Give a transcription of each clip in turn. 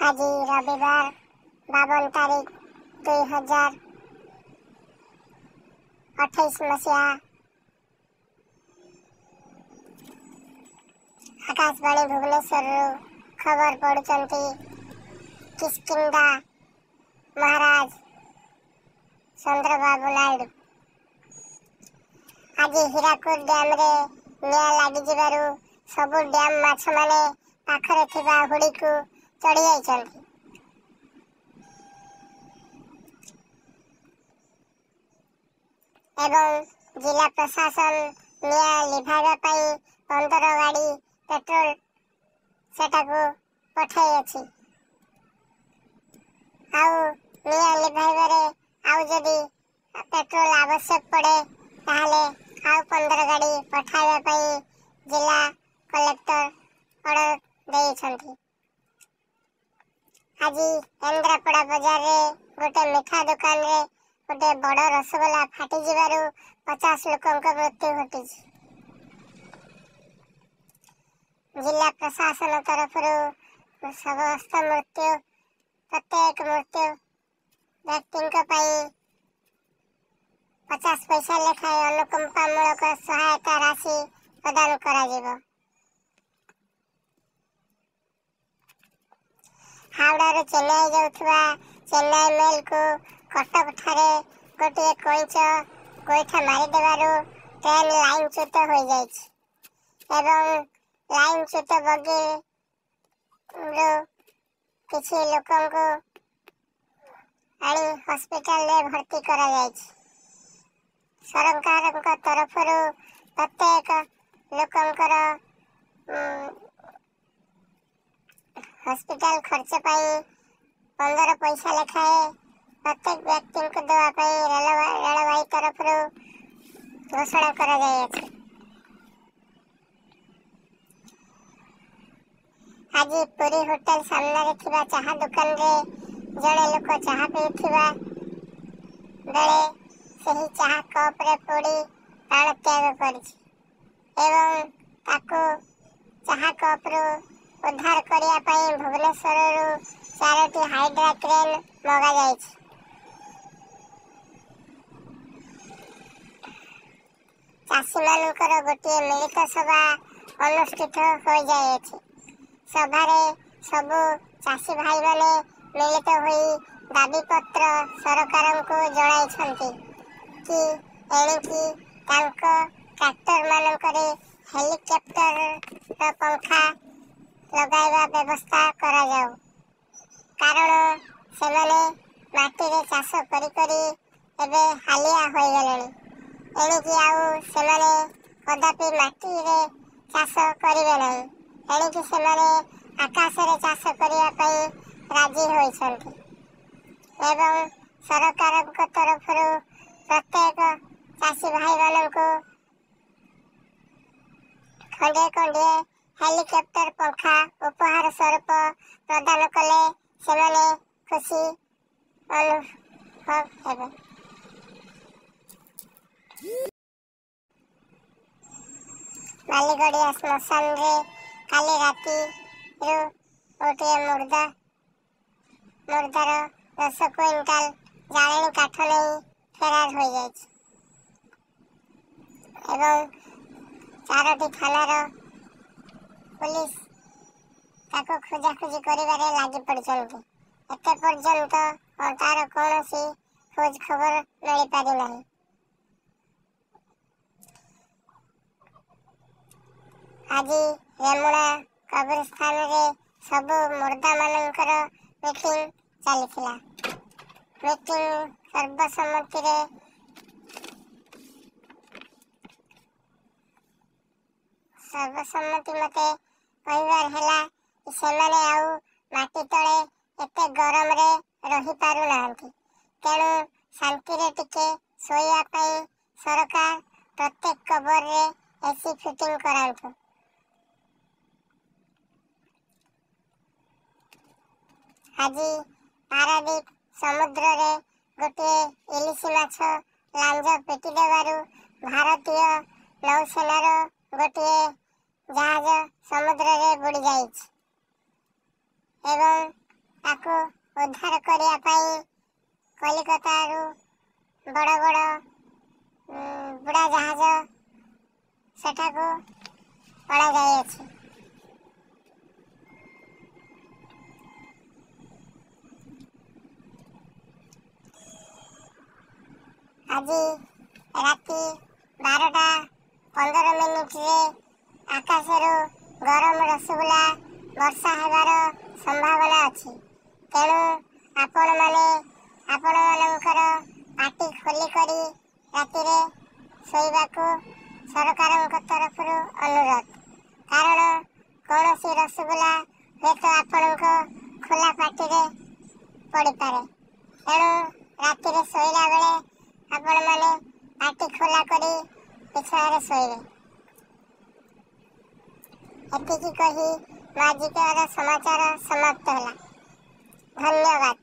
ଆଜି ରବିବାର 52 ତାରିଖ 2028 ମସିହା। ଆକାଶବାଣୀ ଭୁବନେଶ୍ୱରରୁ ଖବର ପଢ଼ୁଛନ୍ତି କିଷ୍କିନ୍ଦା ମହାରାଜ ଚନ୍ଦ୍ରବାବୁ ନାଇଡୁ। ଆଜି ହୀରାକୁଦ ଡ୍ୟାମରେ ନିଆଁ ଲାଗିଯିବାରୁ ସବୁ ଡ୍ୟାମ ମାଛମାନେ ପାଖରେ ଥିବା ହୁଡ଼ିକୁ ଚଢ଼ି ଯାଇଛନ୍ତି ଏବଂ ଜିଲ୍ଲା ପ୍ରଶାସନ ନିଆଁ ଲିଭାଇବା ପାଇଁ 15 ଗାଡ଼ି ପେଟ୍ରୋଲ ସେଠାକୁ ପଠାଇଅଛି। ଆଉ ନିଆଁ ଲିଭାଇବାରେ ଆଉ ଯଦି ପେଟ୍ରୋଲ ଆବଶ୍ୟକ ପଡ଼େ, ତାହେଲେ ଆଉ 15 ଗାଡ଼ି ପଠାଇବା ପାଇଁ ଜିଲ୍ଲା କଲେକ୍ଟର ଅର୍ଡ଼ର ଦେଇଛନ୍ତି। ଆଜି କେନ୍ଦ୍ରାପଡ଼ା ବଜାରରେ ଗୋଟେ ମିଠା ଦୋକାନରେ ଗୋଟେ ବଡ଼ ରସଗୋଲା ଫାଟିଯିବାରୁ 50 ଲୋକଙ୍କ ମୃତ୍ୟୁ ଘଟିଛି। ଜିଲ୍ଲା ପ୍ରଶାସନ ତରଫରୁ ସମସ୍ତ ମୃତ୍ୟୁ, ପ୍ରତ୍ୟେକ ମୃତ୍ୟୁ ବ୍ୟକ୍ତିଙ୍କ ପାଇଁ 50 ପଇସା ଲେଖାଏଁ ଅନୁକମ୍ପାମୂଳକ ସହାୟତା ରାଶି ପ୍ରଦାନ କରାଯିବ। ହାୱଡ଼ାରୁ ଚେନ୍ନାଇ ଯାଉଥିବା ଚେନ୍ନାଇ ମେଲ୍କୁ କଟକଠାରେ ଗୋଟିଏ କଇଁଚ ଗୋଇଠା ମାରିଦେବାରୁ ଟ୍ରେନ୍ ଲାଇନଚ୍ୟୁତ ହୋଇଯାଇଛି ଏବଂ ଲାଇନଚ୍ୟୁତ ବଗିରୁ କିଛି ଲୋକଙ୍କୁ ଆଣି ହସ୍ପିଟାଲରେ ଭର୍ତ୍ତି କରାଯାଇଛି। ସରକାରଙ୍କ ତରଫରୁ ପ୍ରତ୍ୟେକ ଲୋକଙ୍କର ହସ୍ପିଟାଲ ଖର୍ଚ୍ଚ ପାଇଁ 15 ପଇସା ଲେଖାଏଁ ପ୍ରତ୍ୟେକ ବ୍ୟକ୍ତିଙ୍କୁ ଦେବା ପାଇଁ ରେଳବାଇ ତରଫରୁ ଘୋଷଣା କରାଯାଇଅଛି। ଆଜି ପୁରୀ ହୋଟେଲ ସାମ୍ନାରେ ଥିବା ଚାହା ଦୋକାନରେ ଜଣେ ଲୋକ ଚାହା ପିଉଥିବା ବେଳେ ସେହି ଚାହା କପରେ ପୋଡ଼ି ପ୍ରାଣତ୍ୟାଗ କରିଛି ଏବଂ ତାକୁ ଚାହା କପରୁ ଉଦ୍ଧାର କରିବା ପାଇଁ ଭୁବନେଶ୍ୱରରୁ 4ଟି ହାଇଡ୍ରା କ୍ରେନ୍ ମଗାଯାଇଛି। ଚାଷୀମାନଙ୍କର ଗୋଟିଏ ମିଳିତ ସଭା ଅନୁଷ୍ଠିତ ହୋଇଯାଇଅଛି। ସଭାରେ ସବୁ ଚାଷୀ ଭାଇମାନେ ମିଳିତ ହୋଇ ଦାବିପତ୍ର ସରକାରଙ୍କୁ ଜଣାଇଛନ୍ତି କି ଏଣିକି ତାଙ୍କ ଟ୍ରାକ୍ଟରମାନଙ୍କରେ ହେଲିକପ୍ଟରର ପଙ୍ଖା ଲଗାଇବା ବ୍ୟବସ୍ଥା କରାଯାଉ, କାରଣ ସେମାନେ ମାଟିରେ ଚାଷ କରି କରି ଏବେ ହାଲିଆ ହୋଇଗଲେଣି। ଏଣିକି ଆଉ ସେମାନେ କଦାପି ମାଟିରେ ଚାଷ କରିବେ ନାହିଁ। ଏଣିକି ସେମାନେ ଆକାଶରେ ଚାଷ କରିବା ପାଇଁ ରାଜି ହୋଇଛନ୍ତି ଏବଂ ସରକାରଙ୍କ ତରଫରୁ ପ୍ରତ୍ୟେକ ଚାଷୀ ଭାଇମାନଙ୍କୁ ଖଣ୍ଡିଏ ଖଣ୍ଡିଏ ହେଲିକପ୍ଟର ପଙ୍ଖା ଉପହାର ସ୍ୱରୂପ ପ୍ରଦାନ କଲେ ସେମାନେ ଖୁସି ଅନୁଭବ ହେବେ। ବାଲିଗଡ଼ିଆ ଶ୍ମଶାନରେ କାଲି ରାତିରୁ ଗୋଟିଏ ମୁର୍ଦ୍ଦାର 10 କୁଇଣ୍ଟାଲ ଜାଳେଣି କାଠ ନେଇ ଫେରାର ହୋଇଯାଇଛି ଏବଂ 4ଟି ଥାନାର ପୁଲିସ ତାକୁ ଖୋଜାଖୋଜି କରିବାରେ ଲାଗି ପଡ଼ିଛନ୍ତି। ଏତେ ପର୍ଯ୍ୟନ୍ତ ତାର କୌଣସି ଖୋଜ ଖବର ମିଳିପାରିନାହିଁ। ଆଜି ରେମୁଣା କବ୍ରସ୍ଥାନରେ ସବୁ ମୁର୍ଦ୍ଦାମାନଙ୍କର ମିଟିଂ ଚାଲିଥିଲା। ମିଟିଂ ସର୍ବସମ୍ମତି ମତେ କହିବାର ହେଲା ସେମାନେ ଆଉ ମାଟି ତଳେ ଏତେ ଗରମରେ ରହିପାରୁନାହାନ୍ତି, ତେଣୁ ଶାନ୍ତିରେ ଟିକେ ଶୋଇବା ପାଇଁ ସରକାର ପ୍ରତ୍ୟେକ କବରରେ ଏସି ଫିଟିଂ କରାନ୍ତୁ। ଆଜି ପାରାଦୀପ ସମୁଦ୍ରରେ ଗୋଟିଏ ଇଲିଶି ମାଛ ଲାଞ୍ଜ ପିଟି ଦେବାରୁ ଭାରତୀୟ ନୌସେନାର ଗୋଟିଏ ଜାହାଜ ସମୁଦ୍ରରେ ବୁଡ଼ି ଯାଇଛି ଏବଂ ତାକୁ ଉଦ୍ଧାର କରିବା ପାଇଁ କଲିକତାରୁ ବଡ଼ ବଡ଼ ବୁଡ଼ା ଜାହାଜ ସେଠାକୁ ଅଣାଯାଇଅଛି। ଆଜି ରାତି 12ଟା 15 ମିନିଟରେ ଆକାଶରୁ ଗରମ ରସଗୋଲା ବର୍ଷା ହେବାର ସମ୍ଭାବନା ଅଛି। ତେଣୁ ଆପଣମାନେ ଆପଣମାନଙ୍କର ପାଟି ଖୋଲିକରି ରାତିରେ ଶୋଇବାକୁ ସରକାରଙ୍କ ତରଫରୁ ଅନୁରୋଧ, କାରଣ କୌଣସି ରସଗୋଲା ହୁଏତ ଆପଣଙ୍କ ଖୋଲା ପାଟିରେ ପଡ଼ିପାରେ। ତେଣୁ ରାତିରେ ଶୋଇଲା ବେଳେ ଆପଣମାନେ ପାଟି ଖୋଲା କରି ବିଛଣାରେ ଶୋଇବେ। ଏତିକି କହି ମୋ ଆଜିକାର ସମାଚାର ସମାପ୍ତ ହେଲା। ଧନ୍ୟବାଦ।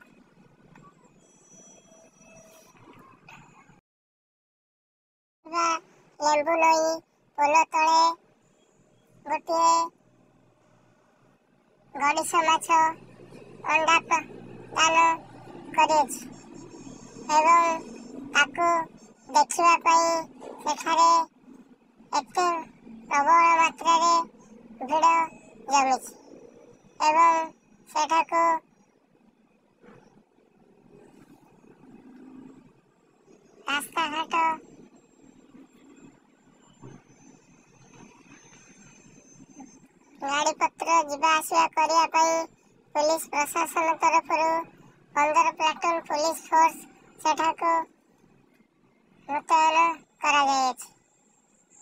ଲେମ୍ବୁ ନଈ ପୋଲ ତଳେ ଗୋଟିଏ ଗଡ଼ିଶ ମାଛ ଅଣ୍ଡା ଦାନ କରିଅଛି ଏବଂ ତାକୁ ଦେଖିବା ପାଇଁ ସେଠାରେ ଏତେ ପ୍ରବଳ ମାତ୍ରାରେ ଭିଡ଼ ଜମିଛି ଏବଂ ସେଠାକୁ ରାସ୍ତାଘାଟ, ଗାଡ଼ିପତ୍ର ଯିବା ଆସିବା କରିବା ପାଇଁ ପୋଲିସ ପ୍ରଶାସନ ତରଫରୁ 15 ପ୍ଲାଟୁନ୍ ପୋଲିସ ଫୋର୍ସ ସେଠାକୁ ମୁତୟନ କରାଯାଇଅଛି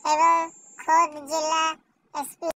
ଏବଂ ଖୋଦ୍ ଜିଲ୍ଲା ଏସ୍ ପି